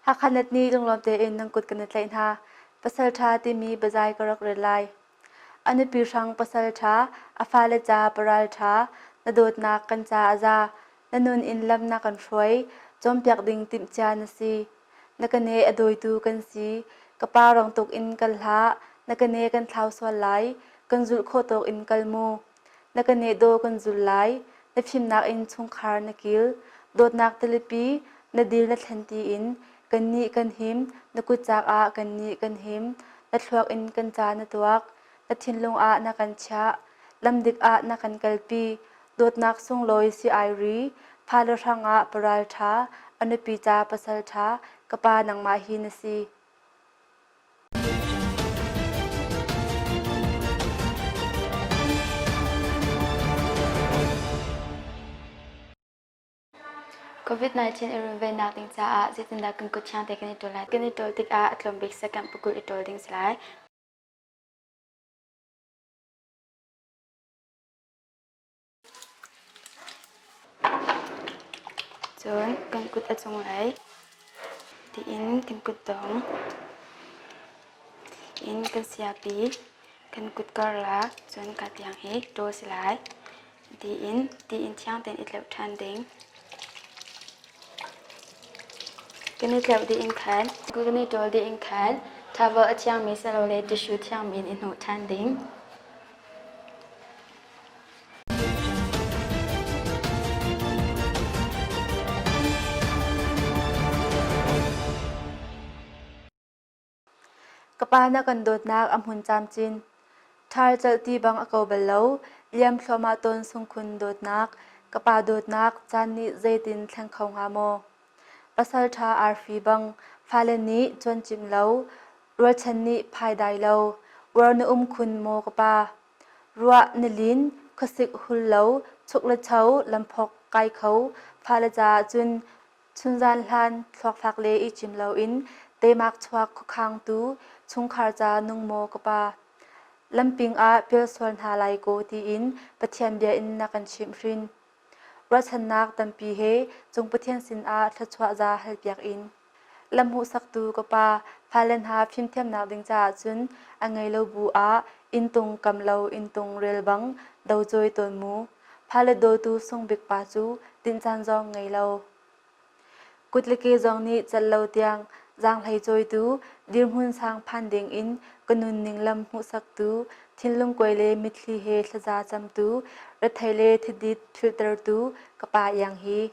Hakha Net nih lunglawm tein nan kut kan i tlaih hna. Pasal ṭha timi biazai ka rak rel lai. A nupi hrang pasal ṭha, a fale ca paral ṭha, na dawtnak kan ca a za, na nun in lam na kan hruai, cawnpiak ding timhcia na si. Na ka ne a dawitu kan si, ka pa rang tuk in kal hlah, na ka ne kan thlau sual lai, kan zulh khawh tawk in kal mu. Na ka nehdaw kan zul lai, na fimnak in chungkhar na kil, dawtnak tilipi na dil na thlen tiin kannih kan him, na kutcak ah kannih kan him, na thluak in kan ca na tuak, na thinlung ah na kan chiah, lamdik ah na kan kalpi, dawtnak sunglawi si ai ri, fale hrangah paral ṭha, a nupi ca pasal ṭha, ka pa nangmah hi na si. COVID-19 i runvennak ding caah zeitindah kan kut thiang te kan i ṭawl lai? Kan i ṭawl tikah a tlawm bik second pakul i ṭawl ding si lai. Cun kan kut a cunglei tiin kan kutdong in kan siapi kan kut karlak cun ka tiang hi ṭawl si lai. Tiin tiin thiang tein i tleuh ṭhan ding. Kan i tleuh dih in khan kan i ṭawl dih in khan towel a thiangmi silole tissue thiangmi in i hnawh ṭhan ding. Ka pa na kan dawtnak a hmun camcin. Ṭhal celh ti bang a ko bal lo. Liam thluahmah tawn sungkhun dawtnak. Ka pa dawtnak caan nih zeitin thleng kho hnga maw? Pasal ṭha arfi bang fale nih cuancimh lo, rualchan nih phaidai lo. Uar na um khun maw ka pa? Ruah na lin, khuasik hul lo, chuk le cho, lamphok kai kho, fale caah cun Chunzan hlan thluakfak le i cim loin teimak chuak khuakhangtu chungkhar ca nung maw ka pa. Lamping ah pial sual hna lai kaw tiin Pathian bia in na kan chimhhrin. Ruahchannak tampi he cung Pathian sinah thluachuah za halpiak in. Lam hmuhsaktu ka pa, fale hna fimthiamnak ding caah cun a ngei lo bu ah inntung kam lo inntung rel bang do cawi tawn mu. Fale dawtu sungbik pa cu tinhcaan zong ngei lo. Kut le ke zong nih celh lo tiang zaanghlei cawitu, dirhmun sang phan ding in ka nunning lam hmuhsaktu, thinlung kuai le mitthli he thlaza camtu, rethei le thidit philhtertu ka pa iang hi.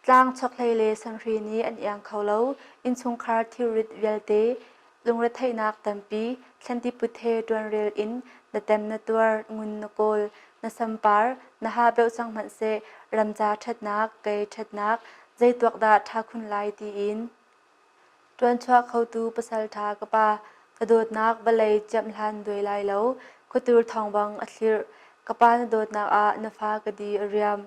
Tlang chokhlei le sanhri nih an iang kho lo. Innchungkhar thilrit vialte, lungretheihnak tampi, thlantiput he ṭuanrel in na tem na tuar, ngun na kawl, na sampar, na ha beuh cang hmanhseh ramca ṭhatnak, kei ṭhatnak, zei tuak dah ṭha khun lai tiin. Ṭuanchuah khotu pasalṭha ka pa, ka dawtnak vawlei ciamh hlan duai lai lo, khuatur thawng bang a thlirh. Ka pa na dawtnak ah na fa ka di a riam.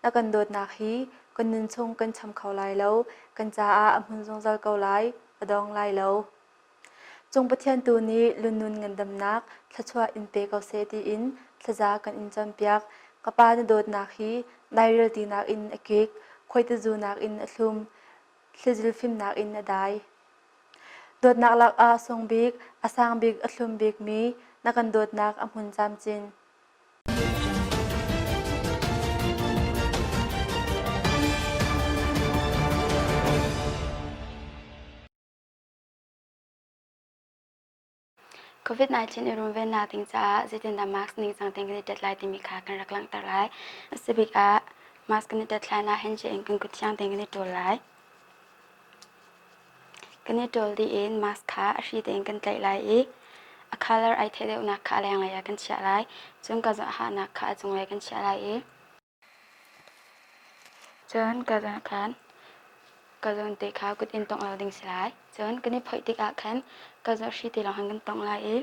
Na kan dawtnak hi kan nunchung kan cham kho lai lo, kan caah a hmun zungzal ko lai, a dong lai lo. Cung Pathian tu nih lunun ngandamnak thluachuah in pe ko seh tiin thlaza kan in campiak. Ka pa na dawtnak hi dairel tinak in a kik, khuaitizu nakin a thlum. Thlizil fimnak in a dai. Dawtnak lakah sung bik, a sang bik, a thlum bikmi na kan dawtnak a hmun camcin. COVID-19 i runvennak ding caah zeitindah mask ningcang tein kan i tet lai timi kha kan rak langhter lai. A si bik ah mask kan i tet hlan ah handshake in kan kut thiang tein kan i ṭawl lai. Kan i ṭawl dih in mask kha a hri tein kan tlaih lai i a color ai theih deuhnak kha a lenglei ah kan chiah lai. Cun ka hahnak kha a cunglei kan chiah lai i Cun ka zawn khan ka zawn te kha kut in tongh lo ding si lai. Cun kan i phoih tikah khan ka zawn hri te lawng khan kan tongh lai i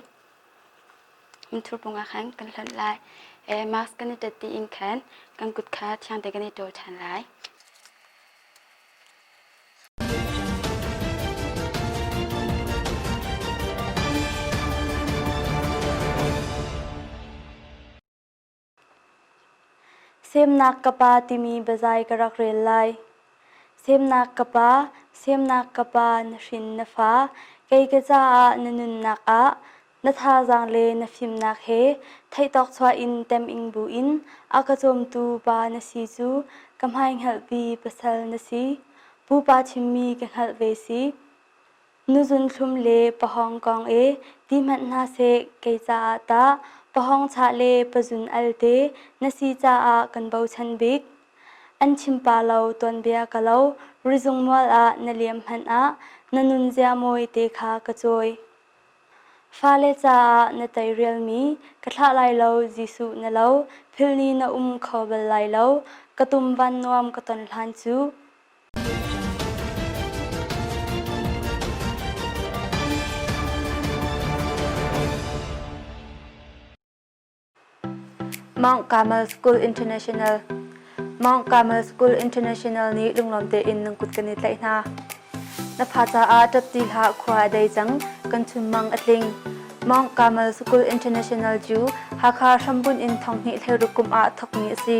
hmunthur pung ah khan kan hlonh lai. E, mask kan i ṭet dih in khan kan kut kha thiang te kan i ṭawl ṭhan lai. Semnak ka pa timi biazai ka rak rel lai. Semnak ka pa, Semnak ka pa na hrin na fa, kei ka caah na nunnak ah na thazaang le na fimnak he theihtawk chuah in tem-ing buin a ka cawmtu pa na si cu ka hmaihngalhpi pasal na si. Pupa chimmi ka hngalh ve si. Nuzun thlum le pahawng kong e ti hmanh hna seh kei caah tah pahawng chah le pazun al te na si caah kan bochan bik. An chim pa lo tuanbia ka lo rizung mual ah na liam hmanh ah na nunzia mawi te kha ka cawi. Fale caah na teirialmi ka thlah lai lo Jesuh na lo philhni na um kho bal lai lo ka tum van nuam ka ton hlan cu. Mount Carmel School International Mount Carmel School International nih lunglawm tein nan kut kan i tlaih hna. Na fa caah ṭap ti hlah khua a dei cang, kan chunmang a tling. Mount Carmel School International cu Hakha hrambunh in thonghnih hleiruk kum ah thawkmi a si.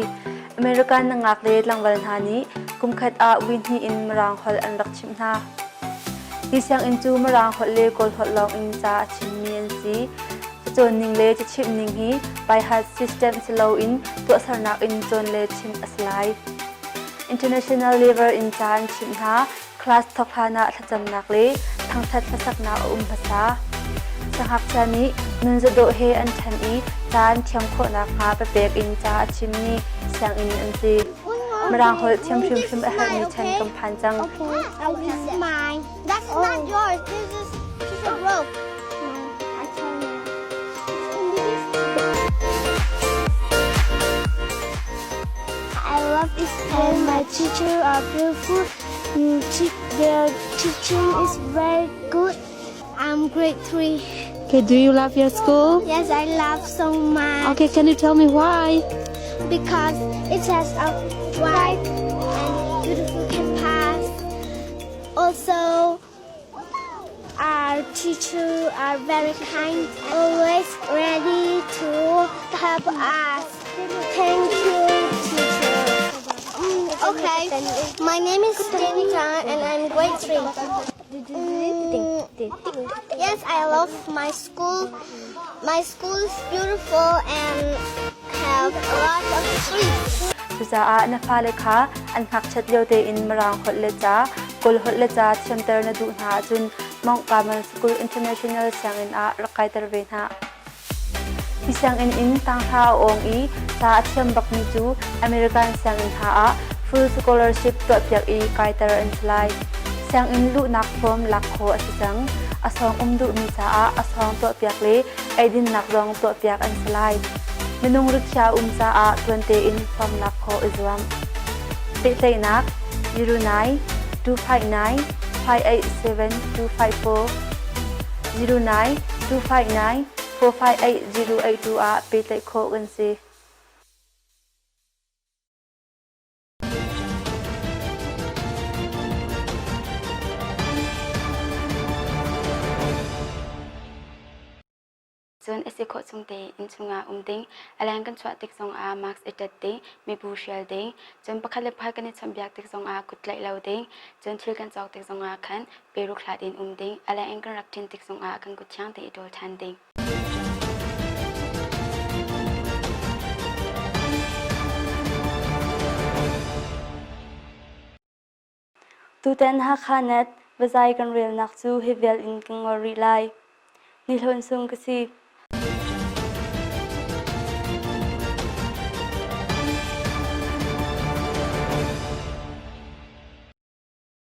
American nangak le tlangval hna nih kumkhat ah vui hnih in Mirang holh an rak chimh hna. Hi sianginn cu Mirang holh le Kawl holh lawng in ca a chimmi an si. Cacawn ning le cachimh ning hi by-heart system si loin tuahsernak in cawn le chimh a si lai. International level in ca an chimh hna. Class thawk hlan ah thlacamnak le thangṭhat hlasaknak a um hmasa. Siangngakchia nih nunzadawh he an ṭhan i ca an thiam khawh nakhnga papek in ca a chimmi sianginn an si. Mirang holh thiam hrimhrim a herhmi chan kan phan cang. Okay, this is mine. That's not yours. This is piece of rope. No, I tell you. I love this and my teacher are beautiful. Their teaching is very good. I'm grade 3. Okay, do you love your school? Yes, I love so much. Okay, can you tell me why? Because it has a wide and beautiful campus. Also, our teachers are very kind, always ready to help us. Thank you, teacher. Okay, my name is Jenny Tan and I'm grade 3. Yes, I love my school. My school is beautiful and have a lot of trees. Cucaah na fale kha an ngakchiat lio tein Mirang holh le ca, Kawl holh le ca thiamter na duh hna ahcun Mount Carmel School International sianginn ah rak kaiter ve hna. Hi sianginn in tanghra a awng i ca a thiam bakmi cu American sianginn hna ah full scholarship tuahpiak i kaiter an si lai. Sianginn luhnak form lak khawh a si cang. A sawng um duhmi caah a sawng tuahpiak le eidinnak zong tuahpiak an si lai. Minung rikhiah um caah tuan tein form lak khawh i zuam. Pehtlaihnak 09 259 587 254 09 259 458 082 ah pehtlaih khawh kan si. Cun a si khawh chung tein innchung ah um ding, a leng kan chuah tik zongah mask i ṭet ding, mibu hrial ding, cun pakhat le pakhat kan i chawnhbiak tik zongah kut tlaih lo ding, cun thil kan cawk tik zongah khan peruk hlat in um ding, a leng in kan rak ṭin tik zongah kan kut thiang tein i ṭawl ṭhan ding. Tutan Hakha Net biazai kan relnak cu hi vial in kan ngol rih lai. Ni Hlawn Sung ka si.